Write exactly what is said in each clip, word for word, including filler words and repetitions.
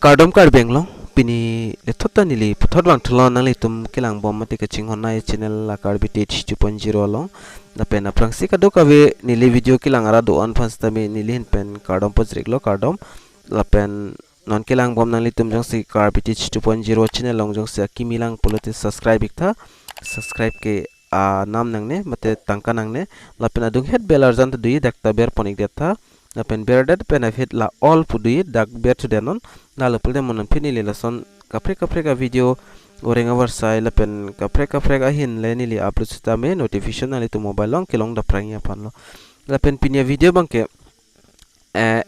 Kardom Karbi Anglong, pini lethot ta neli puthot vangthulo nanglitum kelang bom mate kachinghon nai channel la Karbi Teach two point zero along. Lapen aphrangsi kadokave neli video kelang arat do-an aphan sitame neli ahin pen kardom pajirlo, kardom. Lapen non kelang bom nanglitum jongsi Karbi Teach two point zero channel along jongsi akimi lang pulote subscribe ik tha, subscribe ke anam nangne mate tangka nangne, lapen adunghet bell arjan ta do-i, dak ta ber pon ik det tha, lapen berdet pen aphi la all pu do-i, dak berthu det non. Lalo pulote mo non pini neli lason kaprek kaprek a video, oreng avarsai lapen kaprek kaprek ahin le neli upload sitame notification nanglitum mobile along kelong dapprang aphanlo. Lapen pini a video abangke, eh,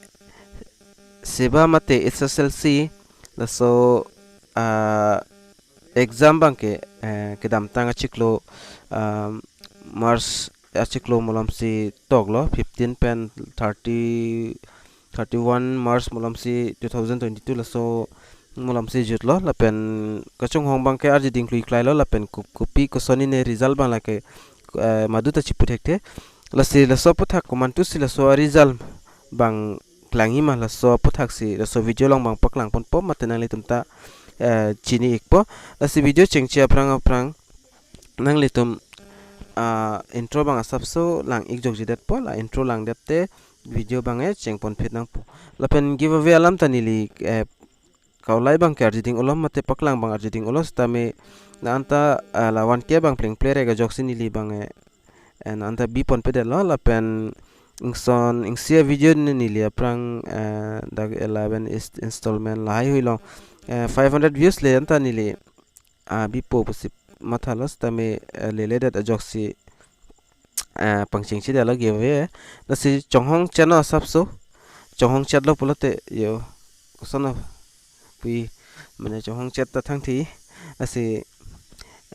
SEBA mate H S L C, laso, ah, exam abangke, eh, kedamtang achiklo, ah, March achiklo malomsi toklo, fifteen pen thirty, thirty-one March malomsi two thousand twenty-two laso malomsi jutlo, lapen kachinghon abangke arje ding klui klailo, lapen ko-, kopi koson ne result abang lake, eh, madu ta chipu thekthe. Lasi laso aphuthak komantusi laso a result abang klangji ma, laso aphuthaksi laso video along abang paklang ponpo mate nanglitum ta, eh, chini ikpo. Lasi video chengche aphrang aphrang nanglitum, ah, intro abang asapso lang ik jokji detpo, la intro lang det te video abang e cheng pon phit nangpo. Lapen giveaway alam ta neli, eh, kaulai abangke arje ding ulo mate paklang abang arje ding ulo sitame na anta, ah, la one K abang plengple re ajoksi neli abang e, eh, na anta bi pon pe detlo, lapen ingson ingsi a video ne neli aphrang, eh, dak eleven is-, installment lahai hui along, eh, five hundred views le anta neli, ah, bipo pusi mathalo sitame, eh, lele det ajoksi, eh, pangchengche detlo giveaway. Lasi chonghong chetlo asapso, chonghong chetlo pulote yo, koson pu-i, mane chonghong chet ta thangthi. Lasi,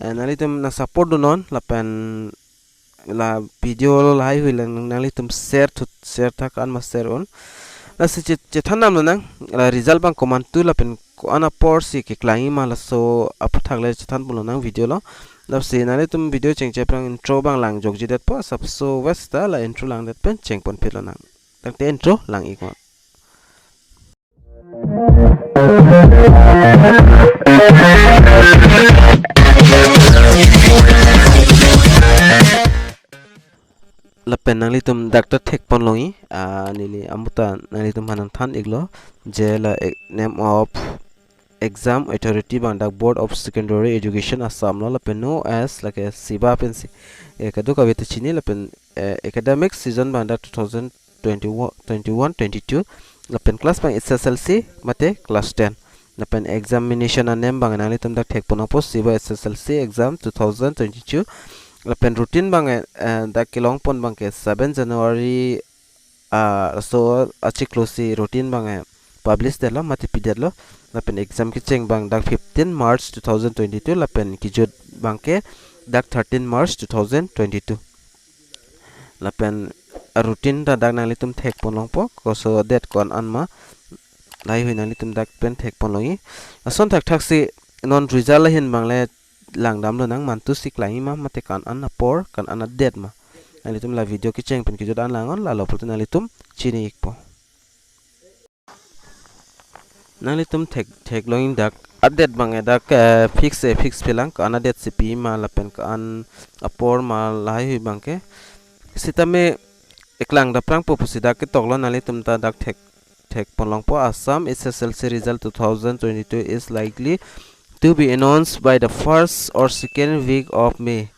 eh, nanglitum nang support dun non, lapen la video lahai hui lang nanglitum share thut, share thak an ma share un. Lasi che-, chethan damlo nang, la result abang komantu lapen ko-an aporsi keklangji ma laso aphuthak le chethan pulo nang video along. Lasi nanglitum video chengche aphrang intro abang lang jokji detpo, asapso wes ta la intro lang det pen cheng pon phitlo nang. Tangte intro lang ik non. Lapen nanglitum dak ta thek pon longji, ah, neli amuta nanglitum aphan nangthan iklo, je la e-, name of exam authority abang dak Board of Secondary Education Assam lo, lapen no as lake SEBA pensi, eh, kadokave ta chini, lapen, eh, academic season abang dak two thousand twenty-one, twenty-one, twenty-two, lapen class abang H S L C mate class ten. Lapen examination a name abang nanglitum dak thek pon nangpo, SEBA H S L C exam two thousand twenty-two. Lapen routine abang, eh, dak kelong pon abangke seven January, ah, so achiklo si routine abang, eh, publish detlo mate pidetlo. Lapen exam kecheng abang dak fifteen March two thousand twenty-two, lapen kejut abangke dak thirteen March two thousand twenty-two. Lapen a routine ta dak nanglitum thek pon longpo, koso det ko-an an ma, lahai hui nanglitum dak pen thek pon longji. Lason thakthaksi non result ahin abang le lang damlo nang, mantusi klangji ma mate ko-an an apor, ko-an an adet ma. Nanglitum la video kecheng pen kejut an lang non, lalo pulote nanglitum chini ikpo. Nanglitum thek, thek longji dak adet abang e dak, eh, fix e fix pilang, ko-an adet si pi ma lapen ko-an apor ma lahai hui abangke. Sitame eklang dapprangpo pusi dak ketoklo, nanglitum ta dak thek, thek pon longpo. Assam H S L C result two thousand twenty-two is likely to be announced by the first or second week of May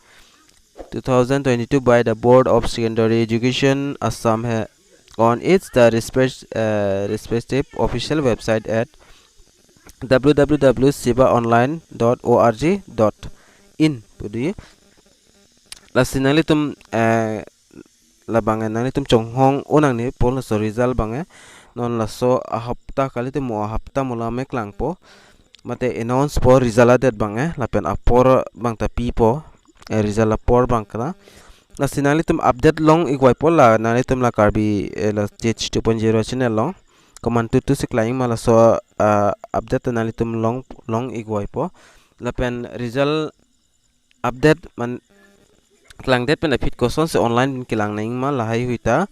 two thousand twenty-two by the Board of Secondary Education Assam ha-, on its the respect-, uh, respective official website at W W W seba online dot org dot in pu do-i. Lasi nanglitum, eh, labang e nanglitum chonghong un nangne pon laso result abang e. Non laso ahapta kalite mo ahapta mo la me klangpo. Mate announce po result adet abang e, lapen apor abang ta pipo, eh, result apor abang kena. Lasi nanglitum update long ik waipo, la nanglitum la Karbi, eh, la Teach two point zero channel along. Komantu tusi klangji ma laso, ah, update nanglitum long, long ik waipo. Lapen result update man klangdet pen aphi kosonsi online pen kelang nangji ma lahai hui ta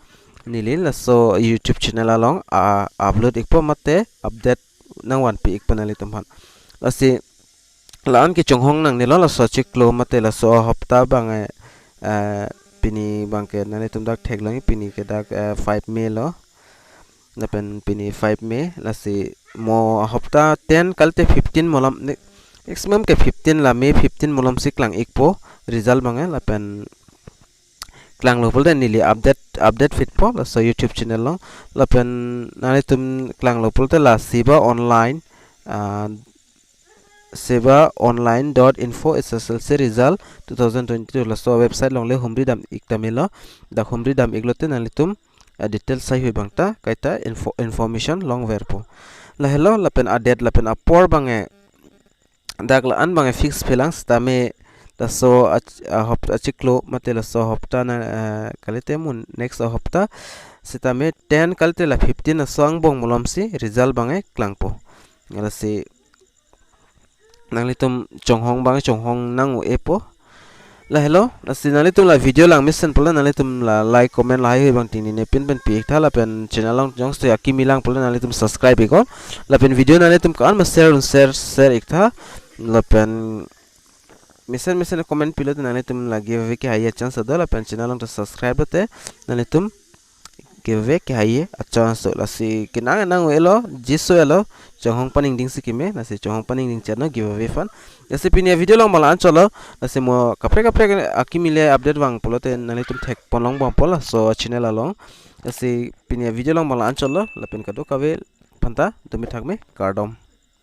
neli laso YouTube channel along, ah, upload ikpo mate update nangvanpi ik pen nanglitum aphan. Lasi la-an kechonghong nangnelo, laso achiklo mate laso ahopta abang, eh, eh, pini abangke nanglitum dak theklong, pini ke dak, eh, five May lo. Lapen pini five May, lasi mo ahopta ten kalite fifteen malom ne, maximum ke fifteen, la May fifteen malomsi klang ikpo result abang, eh, lapen klanglo pulote neli update, update fitpo laso YouTube channel along. Lapen nanglitum klanglo pulote la Seva Online, ah, seva online dot info S S L C result two thousand twenty-two laso website along le humri dam ik tamelo. Dak humri dam iklote nanglitum, ah, details haihui abang ta kaita info, information longverpo. Lahelo, lapen a-date lapen apor abang, eh, dak la-an abang, eh, fix pilang, sitame laso ach-, ahop-, achiklo mate laso ahopta na, eh, kalite mo next ahopta, sitame ten kalite la fifteen laso angbong malomsi result abang, eh, klangpo. Lasi nanglitum chonghong abang chonghong nang-o-epo. Lahelo, lasi nanglitum la video langmesen pulo nanglitum la like, comment lahaihui abang tinine pin pen pi iktha, lapen channel along jongsi akimi lang pulo nanglitum subscribe iknon. Lapen video nanglitum ko-an ma share un share, share iktha. Lapen mesen mesen comment pilote nanglitum la giveaway kehai a-chance do, lapen channel along ta subscribe lote nanglitum giveaway kehai a-chance do. Lasi kenang nang-o-elo, jiso elo, chonghong paningding si keme, lasi chonghong paningding chetnon giveaway aphan. Lasi pini a-video along abang la-an chotlo, lasi mo kaprek kaprek akimi le update vang pulote nanglitum thekpon longbompo laso channel along. Lasi pini a-video along abang la-an chotlo, lapen kadokave aphanta dumi thakme, kardom.